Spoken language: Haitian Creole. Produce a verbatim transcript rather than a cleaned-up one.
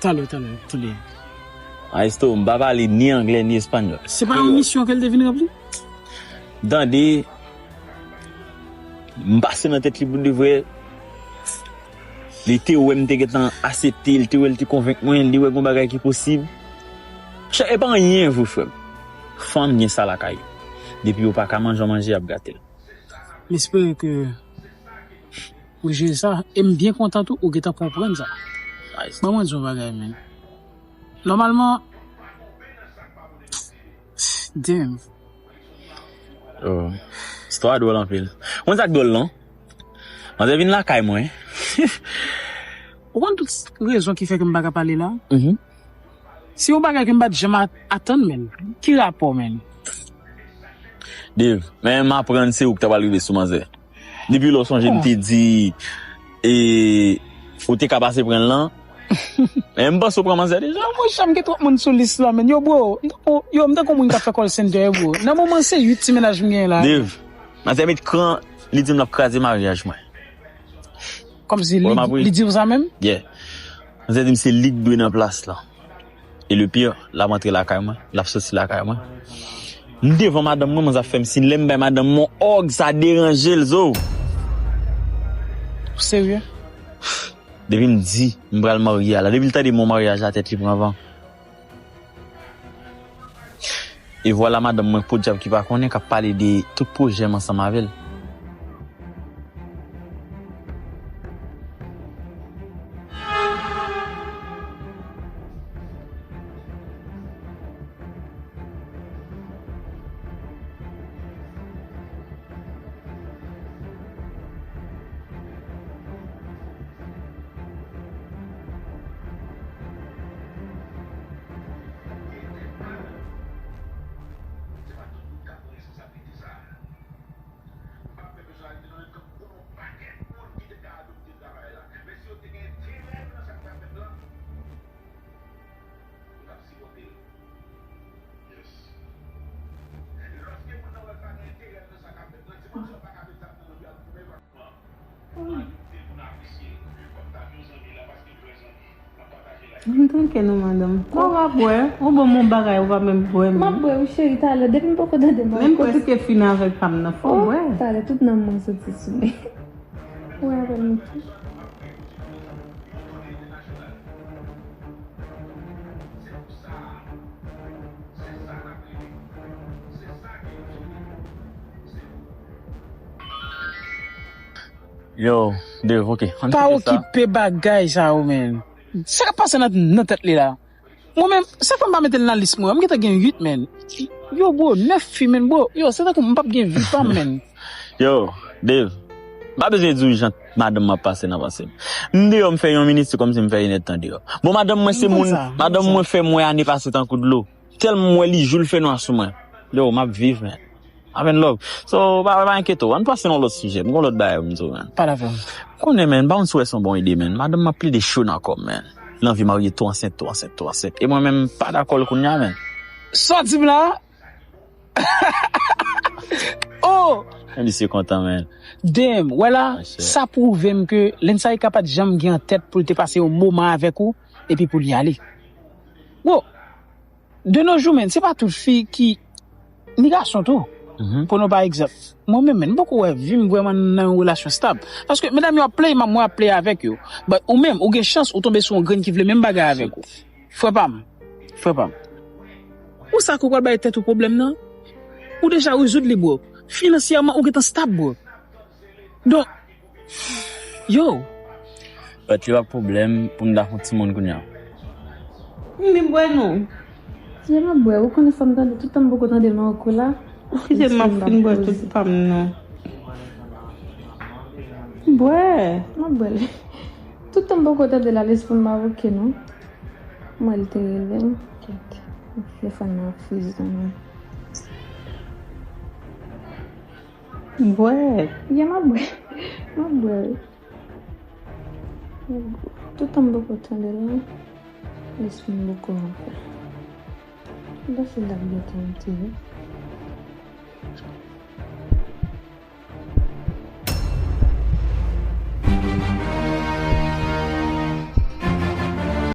Talè, talè, tande. Maestro, m pa pale ni anglè ni espanyòl. Se pa yon misyon ke l te vin ranpli? Tande, m pase nan tèt li pou de vrè. Li te wè m te gentan asepte, li te wè l te konvenk mwen, li wè gon bagay ki posib. Chè, e pa anyen vre, frè m. Fanm gen sa lakay yo. Depi yo pa ka manje yon manje, y ap gate l. M espere ke ou jere sa, e m byen kontan tou, ou gentan konprann sa. Nice. Ban mwen di yon bagay, men. Nòmalman, damn. Oh. Istwa a dwòl anpil. Mwen sa k dwòl lan. Manzè vin lakay mwen. Ou konn tout rezon ki fè ke m pa ka pale la? Mhm. Se yon bagay ke m pa t janm a- atann, men. Ki rapò, men? Dave, men m aprann se ou ki ta pral rive sou manzè. Depi lè w sonje m te di, e, ou te ka pase pran l lan. Men m panse w pran manzè deja. Non, monchè, m gen twòp moun sou lis la, men. Yo, bro, m tankou, yo, m tankou moun k ap fè call center, bro. Nan moman, se uit ti mennaj m genyen la. Dave, manzè met kran, li di m l ap kraze maryaj mwen. Kòmsi li, li di w sa menm? Yeah. Manzè di m se li k dwe nan plas lan. E le pire, l ap antre lakay mwen, l ap soti lakay mwen. M devan madanm mwen, manzè ap fè m siy, lè m bay madanm mwen òg, sa deranje l, zo. Serye? Depi m di, m pral marye a la, depi l tande mo maryaj la, tèt li pran van. E vwala madanm mwen, podyab ki pa konnen, k ap pale de tout pwojè m ansanm avè l. Ann tranke non, madanm. Kò w ap bwè? Ou ban m yon bagay, ou pa menm bwè, menm. M ap bwè, wi, cheri, talè. Depi m poko tande m ap... Men m prèske fin avèk pa m nan, fò w bwè. Talè, tout nanm mwen soti sou mwen. Ou wè avè m tou. Yo, Dave, ok. Pa okipe bagay sa yo, men. Sa k ap pase nan, nan tèt li la? Mwen menm, sa fè m pa mete l nan lis mwen. M gentan gen uit, men. Yo, bro, nèf fi, men, bro. Yo, se tankou m p ap gen vi pa m, men. Yo, Dave, m pa bezwen di w jan madanm mwen ap pase nan panse m. M deyò, m fè yon minit, se kòmsi m fè inèdtan deyò. Bon, madanm mwen se moun, madanm mwen fè m wè ane pase tankou dlo. Tèlman m wè li, jou l fè nwa sou mwen. Yo, m ap viv, men. Amen love. So, pa, pa enkyete w. Ann pase nan lòt sijè. M gon lòt bagay pou m di w, man. Pale avè m. Konnen, man, m pa konn si w wè se yon bon ide, man. Madanm m ap plede cho nan kò m, man. L anvi marye tou ansent, tou ansent, tou ansent. E mwen menm, m pa dakò l kounye a, man. Sa w di m la? Oh! Men misye kontan, man. Damn, wè la, sa pwouve m ke Lensayika pa t janm gen an tèt pou l te pase yon moman avèk ou, epi pou li ale. Bro, de nos jours, man, se pa tout fi ki, ni gason tou. Pran pa egzanp, mwen menm, man, m poko wè vi m vrèman nan yon relasyon stab. Paske medam yo ap play, m ap, mwen ap play avèk yo. But ou menm, ou gen chans, ou tonbe sou yon grenn ki vle menm bagay avèk ou. Frè pa m, frè pa m. Ou sa ke w pral bay tèt ou pwoblèm nan? Ou deja rezoud li, bro. Finansyèman, ou gentan stab, bro. Donk, yo. But li pa pwoblèm pou m ta fon timoun kounye a. M vin bwè non. Jan m ap bwè, ou konnen fò m tande, tout tan m poko tande Marco la. Kite m ap fin bwè tout pa m non. Bwè. M ap bwè. Tout tan m poko tande la, lespri m pa oke non. Mwen, li te rele m. Kèt. Telefòn nan ap fize nan men. Bwè. Ya, m ap bwè. M ap bwè, wi. Tout tan m poko tande la, lespri m poko anpè. Pase dat byen tan m te ye.